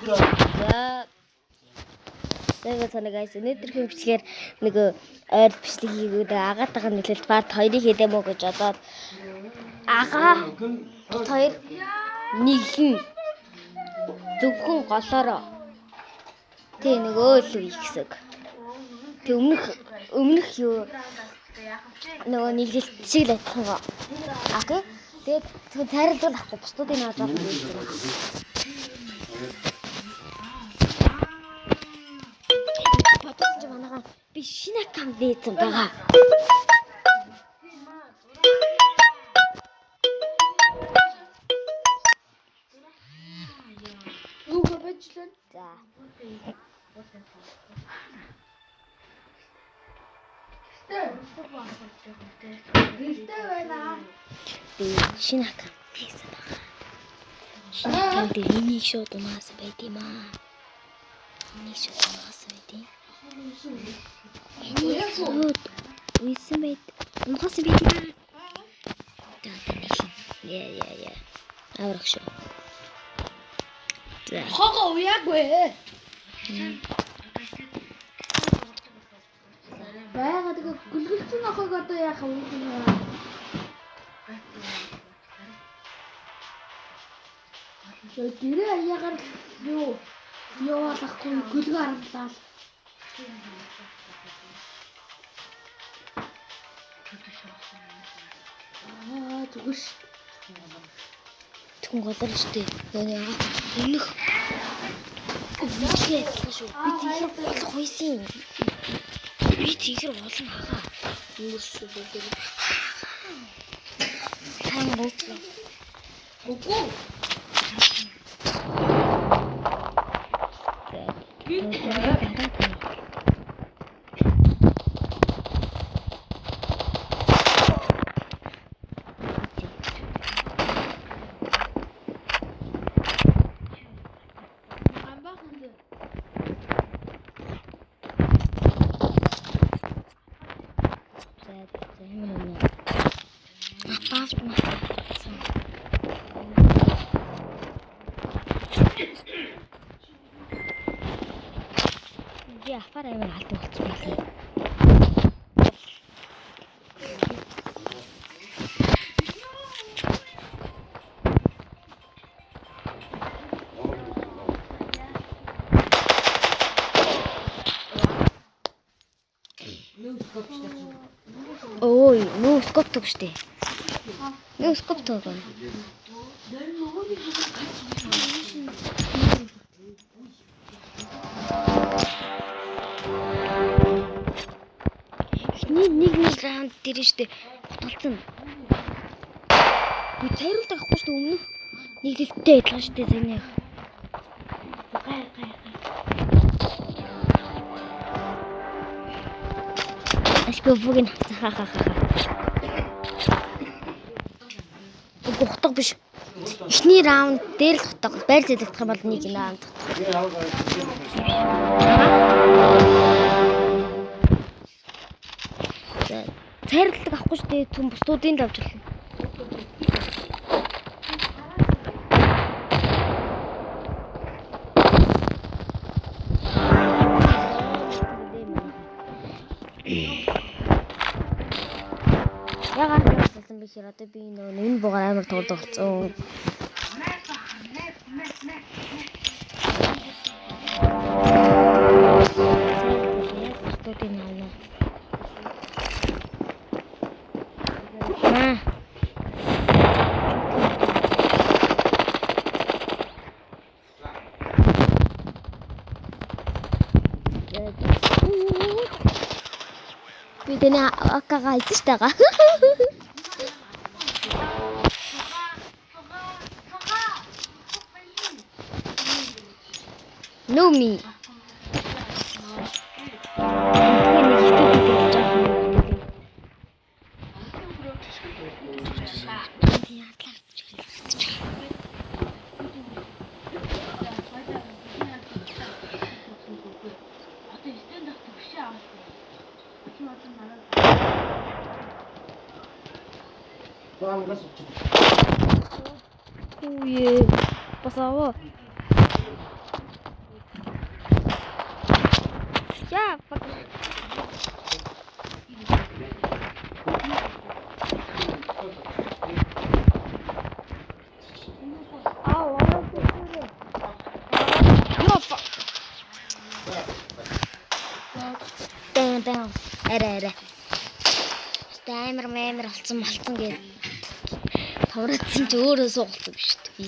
За. Сайн санаа guys. Өнөөдрийн бичлэгээр нөгөө ойр бичлэг хийгээд агаатайгаа нийлээд part 2-ыг хийдэм үү гэж бодоод агаа хоёр нийлэн зөвхөн голоороо тий нөгөө л үе гэсэн. Тэг өмнөх юу нөгөө нийлэлт шиг л адилхан гоо. Окей. Тэгээд зөвхөн цайралдуул авахгүй бусдуудыг аваад байгаа юм. Бодсон чи манайхан би шинэ аккаунт нээсэн байгаа. Нүгэ бэжлэн. За. Гэртэй байна. Би шинэ аккаунт нээсэн байгаа. Шинэ аккаунт дээр энийг шууд унаасан байт юм аа. Энийг шууд унаасан байт юм. Энийг шууд уйсан байт. Унаасан байт юм аа. За нийлэн. Яа яа яа. Аврах шүү. За. Хого уяагүй. Бага тэгээ гүлгэлцэн охог одоо яах вэ? Йоо гэрээ аягаар юу яваалахгүй гүлгөө харамлаа. Аа зүгээр ш. Тэгүн голоор штэ. Нөгөө өмнөх өмнөхээ адилхан шүү. Би тийхэр болох байсан юм. Би тийхэр болно хаа. Өнгөрсөн бүгд. Сайн гоочлаа. Үгүй. Гамбахан зэ. За за юм юм. Апаавт матсан. Би афар амар алдан болцсон байлээ. Ой, нөө скоп тог штэ. Нөө скоп тог. Эхний нэг раунд дээр штэ гуталцсан. Би цайруулдаг ахгүй штэ өмнөх нийлэлттэй адилхан штэ санийх. Гай гай гай. Ашгүй бүгд нь ха ха ха ха. Үгүй хутга биш. Эхний раунд дээр л хутга. Байр зэдэгдэх юм бол нэг раунд. За, цайралдаг авахгүй шүү дээ. Түн бусдуудын л авч болно. Ягаад болсон бэ гэхээр одоо би нөгөө энэ бугаар амар туулдаг болсон. Бусдуудын авна. Аа. Би тэний акагаа идэж байгаа. No me. Тэгэхээр нэг итгэдэг гэж байгаа юм. Тийм ядлаар Одоо стенд авах төвшөө авах. Чи одоо манай Баангас учир. Үе. Бас аваа. Арай арай. Тэ амар амар болсон малцсан гээд товротсон чи өөрөө суугалсан биш үү би.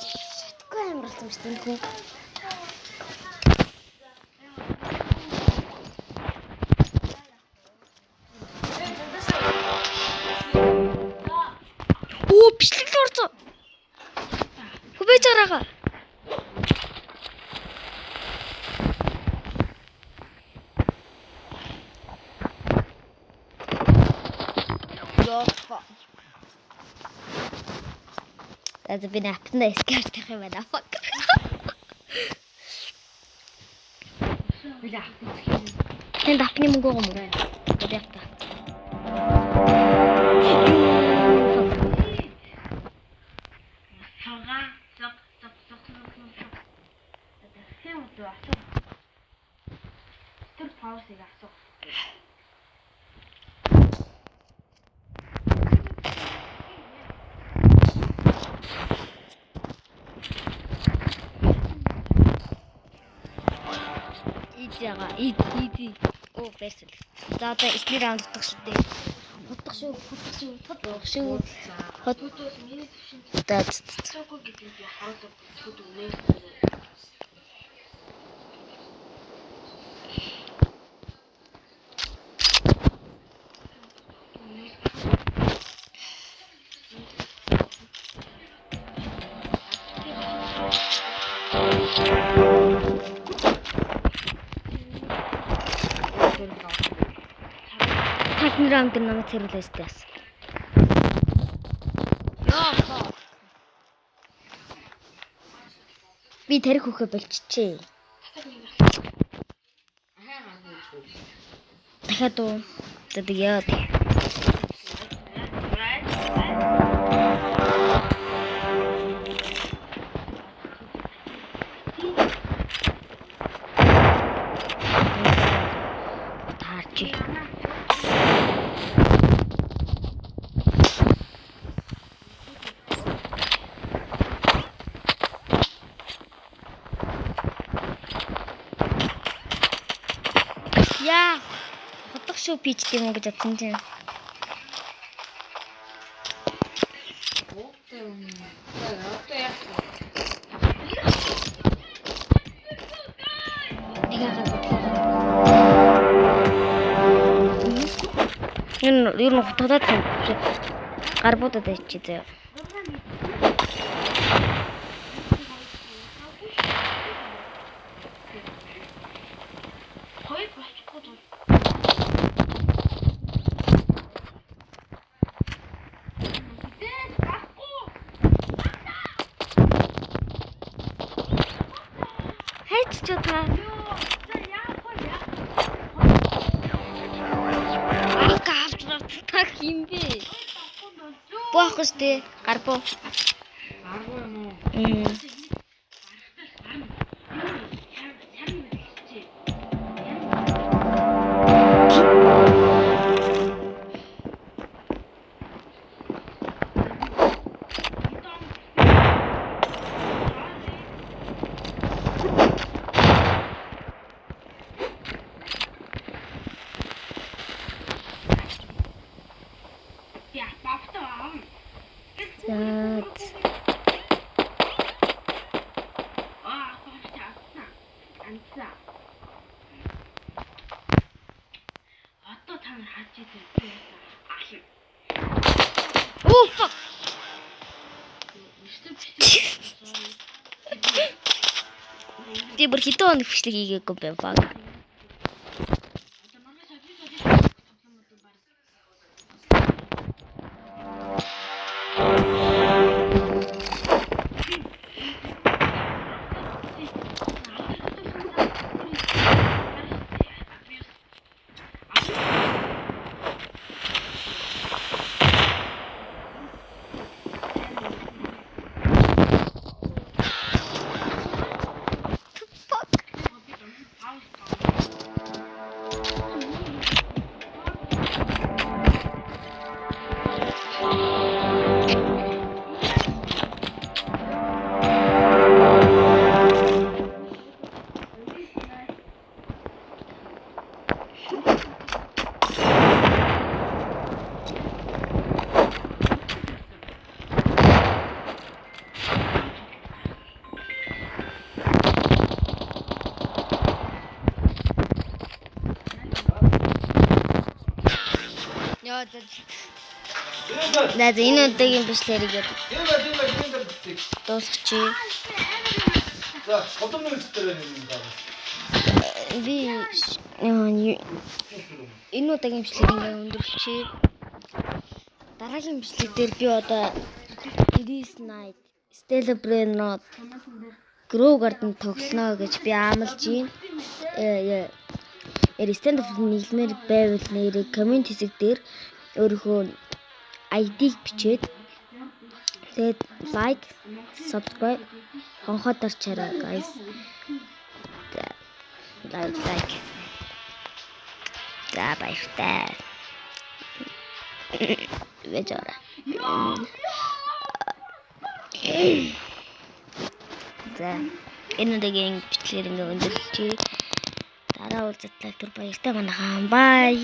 Шатгүй амар болсон шүү дээ энэ хүн. Оо бичлэг л орсон. Хүбэж араага. За би напна скарт тавих юм байна. Fuck. Би л авах юм. Тэнд апны мөнгө байгаа юм уу? Би авта. Сага зог зог зог зог зог. Дахин удаа асуу. Тэр паузыг асуу. Easy ага. Easy easy. Оо байсал. За одоо эхний раунд утгах шүү дээ. Утгах шүү, утгах шүү, утгах шүү. Хот Түүтээс миний төвшөнд за. цаагүй гэдэг би харуулдаг төд үнэ. Тагны раунд дээр намайг цэвэрлээ шүү дээ бас. Йоо. Би тарих хөхө болчихжээ. Дахиад уу. За тэг яа. Таарч. Яа. Хотох шүү пич юм уу гэж бодсон чинь. Тэгэхээр энэ ер нь хутгадаад юм. Гарбуудад ичээ заяа. Хоёр болчихгүй дуу. Хайч ч та. Ага авч так юм бэ? Боохгүй шүү дээ. Гарбуу. Аргу юм уу? Мм. Я бавтаа аав. За. Аа, бавтаа авсан. Амтсан. Одоо та нар харж идэв. Ална. Оо fuck. Би бүр хэдэн хоног бичлэг хийгээгүй юм бэ? Fuck. Одоо манай соби соби тоглоом баг. Яа за. За за, энэ удаагийн бичлэгийг ингээд дуусгачих. За, одоо нэг дээр байна юм даа. Би энэ удаагийн бичлэгийг ингээд өндөрлөчье. Дараагийн бичлэг дээр би одоо Iris Night, Stella Brainrot, Grow Garden тоглоно гэж би амлаж байна. Stand up нийлмээр байвал нэрээ comment хэсэг дээр өөрийнхөө ID-г бичээд, тэгээд like, subscribe, хонхоо дарчаарай, guys. За, like, like. За, баяртай. Вэжора. За, энэ удаагийн бичлэгээр ингээ өндөрлөчье. Дараа уулзтлаа, түр баяртай манайхан. Bye.